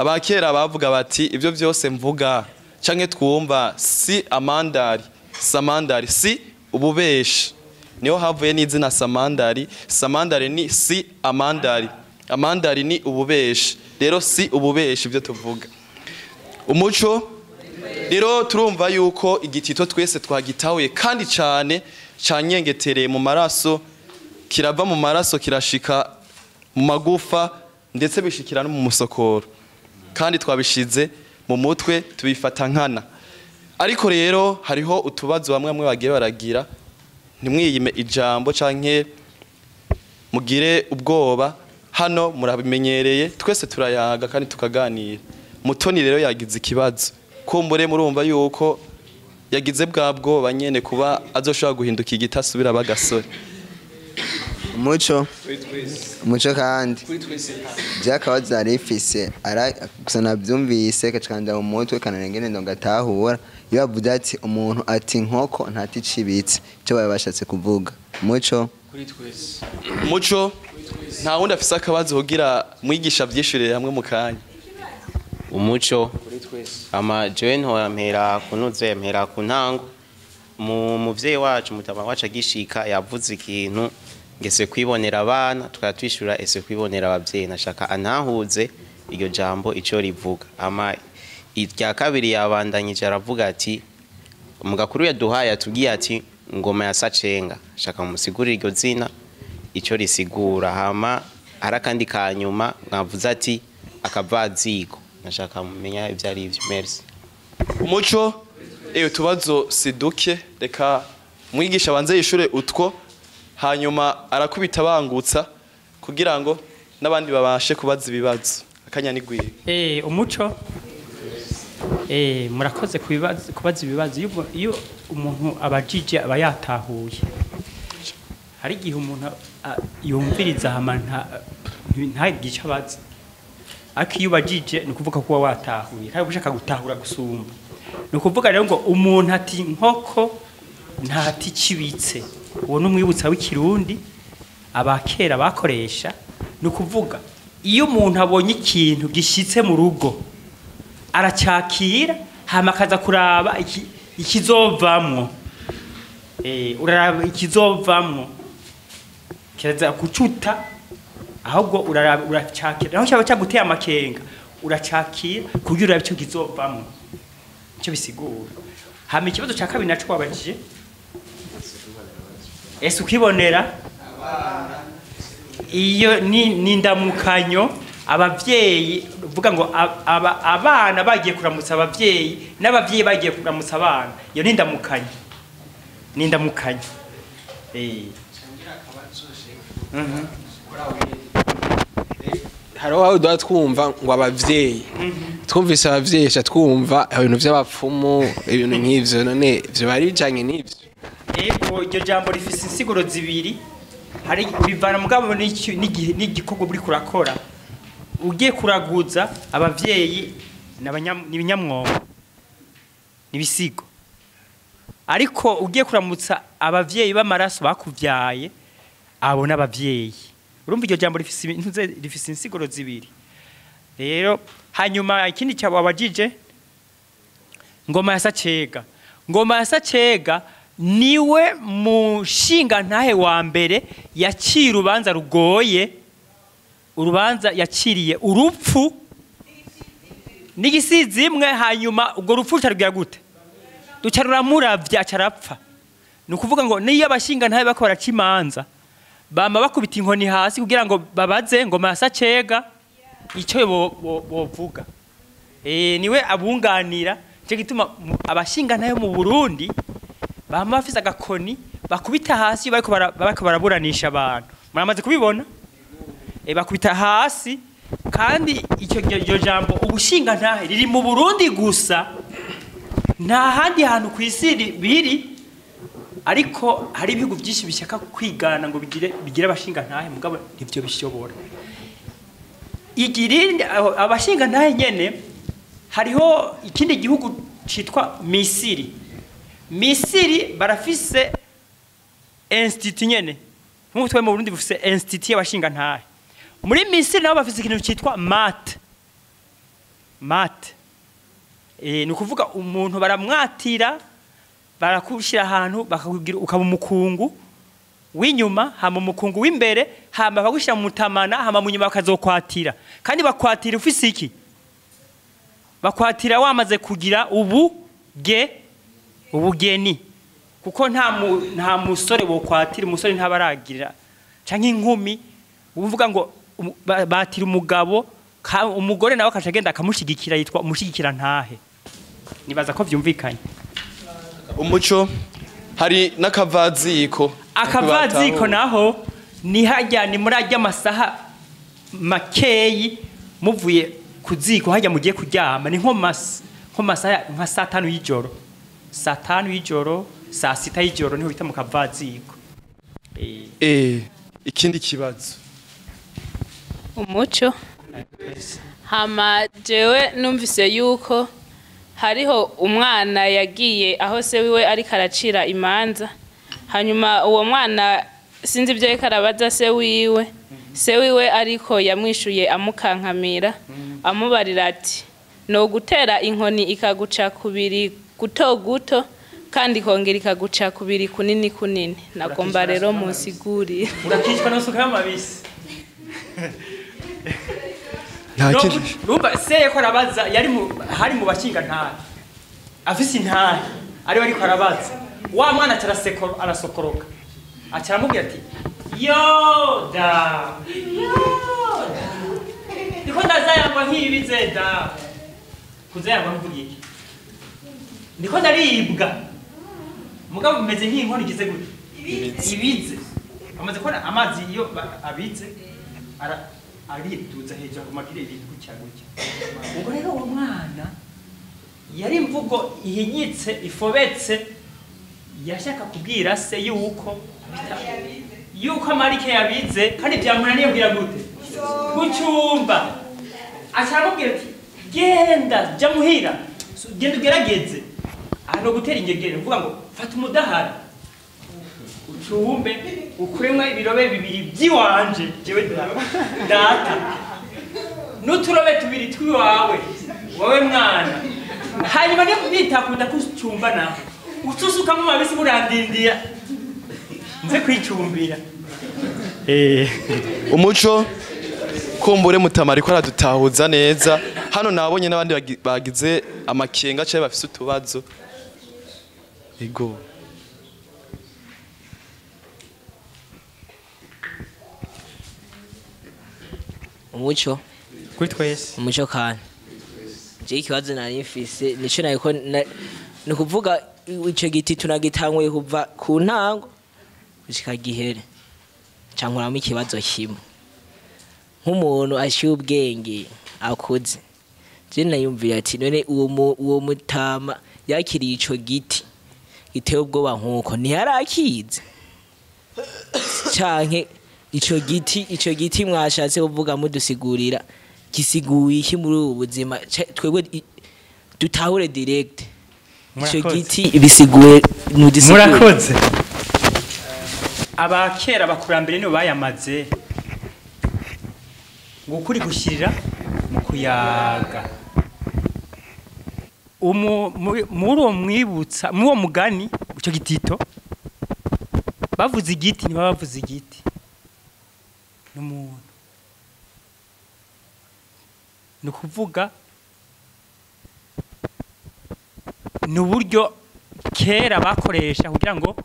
Abakera bavuga bati ibyo byose mvuga canke twumva si amandari, samandari si ububeshi. Niho havuye n'izina samandari. Samandari ni si amandari, amandari ni ububeshi. Rero si ububeshi ibyo tuvuga. Umuco rero turumva yuko igitito twese twagitahuye kandi cyane canyengetereye mu maraso, kirava mu maraso kirashika mu magufa ndetse bishikira no mu musokoro, kandi twabishize mu mutwe tubifata nkana. Ariko rero hariho utubazo bamwe bamwe bagiye baragira, ntimwiyime ijambo canke mugire ubwoba. Hano murabimenyereye twese turayaga kandi tukaganira. Mutoni rero yagize ikibazo, kumbure murumva yuko yagize bwa bwoba nyene kuba azoshobora guhinduka igiti asubira bagasore. Umuco umuco kandi byakabazo yarifise ara gusa nabyumvise kacikanja mu mutwe kanarengene ndo ngatahura. Iyo bavuze ati umuntu ati inkoko ntati icibitse, icyo baba bashatse kuvuga. Umuco Muco nta wundi afise akabazo kugira mwigisha vyishurire hamwe mu kanya. Umuco ama jewe ntora mpera kunuze mpera ku ntango. Mu muvyeyi wacu mutama wacu agishika yavuze ikintu ngese kwibonera abana tukaba twishura ese kwibonera abavyeyi. Nashaka antahuze iryo jambo ico rivuga. Ama irya kabiri yabandanyije aravuga ati umugakuru yaduhaye atubwiye ati ngoma ya Sacenga, shaka musigurire iryo zina ico risigura. Hama harakandi kanyuma mwavuze ati akavaziko, nashaka mumenya ivyo ari ivyo. Merci. Umuco utubazo siduke, reka mwigisha abanze yishure utwo, hanyuma arakubita bangutsa kugira ngo n'abandi babashe kubaza ibibazo. Akanya ni gwiye. Umuco murakoze kubaza ibibazo. Iyo umuntu abajije aba yatahuye. Hari igihe umuntu yumviriza hama ntagire ico abaza, ariko iyo ubajije ni ukuvuga ko uba watahuye kandi ushaka gutahura gusumba. Ni ukuvuga rero ngo umuntu ati inkoko ntati icibitse, uwo ni umwibutsa w'ikirundi abakera bakoresha. Ni ukuvuga iyo umuntu abonye ikintu gishitse mu rugo aracakira hama akaza kuraba ikizovamwo. Uraraba ikizovamwo kiraza gucuta, ahubwo uraraba uracakira naho cyaba cyaguteye amakenga uracakira kugira urabe ico kizovamwo, ico bisigura. Hama ikibazo ca kabiri naco wabajije ese ukibonera iyo ni ndamukanyo. Abavyeyi uvuga ngo abana bagiye kuramutsa abavyeyi n'abavyeyi bagiye kuramutsa abana, iyo ni ndamukanyo, ni ndamukanyo. Hariho aho duha twumva ngo abavyeyi twumvise abavyeyi sha twumva ibintu vy'abapfumu ibintu nk'ivyo, none ivyo bari bijanye n'ivyo. Ego iryo jambo rifise insiguro zibiri, hari bivana mugabo n'igikorwa uri kurakora. Ugiye kuraguza abavyeyi n'ibinyamwobo n'ibisigo, ariko ugiye kuramutsa abavyeyi b'amaraso bakuvyaye abo n'abavyeyi. Urumva iryo jambo rifise insiguro zibiri. Rero hanyuma ikindi cyababajije ngoma ya Sacega. Ngoma ya Sacega niwe mushinga ntahe wa mbere yaciye urubanza rugoye, urubanza yakiriye urupfu n'igisizi imwe. Hanyuma ubwo rupfu rucarugira gute? Duca ruramuravya acarapfa. Ni ukuvuga ngo niyo abashinga ntahe bako baraca imanza bama bakubita inkoni hasi kugira ngo babaze ngoma ya Sacega icyo bovuga. Niwe abunganira. Cyo gituma abashinga ntahe mu Burundi bama bafise agakoni bakubita hasi bariko baraburanisha abantu. Muramaze kubibona? Bakubita hasi. Kandi icyo iryo jambo ubushinga ntahe riri mu Burundi gusa, nta handi hantu ku isi biri. Ariko hari ibihugu byinshi bishaka kwigana ngo bigire abashinga ntahe, mugabo ntivyo bishobora. Igirindi abashinga ntahe nyene, hariho ikindi gihugu citwa Misiri. Misiri barafise institut nyene, nk'uko twe mu Burundi bufise institut y'abashinga ntahe. Muri Misiri nabo bafise ikintu citwa mat. Mate ni ukuvuga umuntu baramwatira, barakushyira ahantu bakakugira ukaba umukungu w'inyuma, hama umukungu w'imbere, hama bakagushyira mu mutamana, hama mu nyuma bakazokwatira. Kandi bakwatira ufise iki? Bakwatira wamaze kugira ubugeni, kuko nta musore wokwatira, umusore ntabaragira canke inkumi. Uvuga ngo batira umugabo, umugore nawe akaca agenda akamushigikira, yitwa umushigikira ntahe. Nibaza ko vyumvikanye. Umuco hari n'akavaziko. Akavaziko naho ni hajya, ni muri ajya amasaha makeyi muvuye kuziko hajya mugiye kuryama, ni nko masaha nka saa 5 y'ijoro, saa 5 y'ijoro, saa 6 y'ijoro niho bita mu kavaziko. Ikindi kibazo. Umuco hama jewe numvise yuko hariho umwana yagiye aho se wiwe ariko aracira imanza, hanyuma uwo mwana sinzi ibyo ariko arabaza se wiwe ariko yamwishuye amukankamira, amubarira ati no gutera inkoni ikaguca kubiri guto guto kandi ikongera ikaguca kubiri kunini kunini. Nagomba rero munsigurire. Urakicwa n'isuka y'amabisi. Rumba se yako arabaza, yari hari mu bashinga ntahe, afise intahe ari ariko arabaza, wa mwana arasokoroka, acaramubwira ati yoda yoda ndiko ndazayangwa nk'ibize da kuzayangwa mvuga iki, ndiko ndaribwa mugabo bimeze nk'inkono igize gute ibize. Amaze kubona amazi iyo abize ariduza hejuru agumagire ibintu gutya gutya. Ubwo rero uwo mwana yari imvugo ihinyitse ifobetse, yashaka kubwira se yuko amarike yabize kandi byamunaniye kugira gute kucyumba. Acaramubwira ati genda jya muhira, genda ugerageze ahantu gutera ingegere, uvuga ngo fata umudahara ucumbe ukuremwa ibirobe bibiri by'iwanje jewe data n'uturobe tubiri twiwawe wowe mwana, hanyuma nitakunda kucumba naho utusukamo mabisi murandindira nze kwicumbira. Umuco kumbure Mutama ariko aradutahuza neza hano, nabonye n'abandi bagize amakenga cyangwa bafise utubazo. Ego umuco kuri twese. Umuco kandi je ikibazo nari mfise nico nariko ni kuvuga ico giti tunagitanguye kuva ku ntango gushika gihere, cankuramo ikibazo kimwe nk'umuntu ashiye ubwenge akuze. Je nayumvira ati none uwo mutama yakiriye ico giti giteye ubwoba nkuko ntiyarakize, canke ico giti mwashatse kuvuga mudusigurira gisiguye iki muri ubu buzima, twebwe dutahure direct ico giti bisiguye mudusigurire. Murakoze. Abakera bakurambere nibo bayamaze ngo ukuri gushyirira mu kuyaga. Muri uwo mwibutsa, muri uwo mugani ico gitito bavuze igiti, ntibaba bavuze igiti n'umuntu. Ni ukuvuga ni uburyo kera bakoresha kugira ngo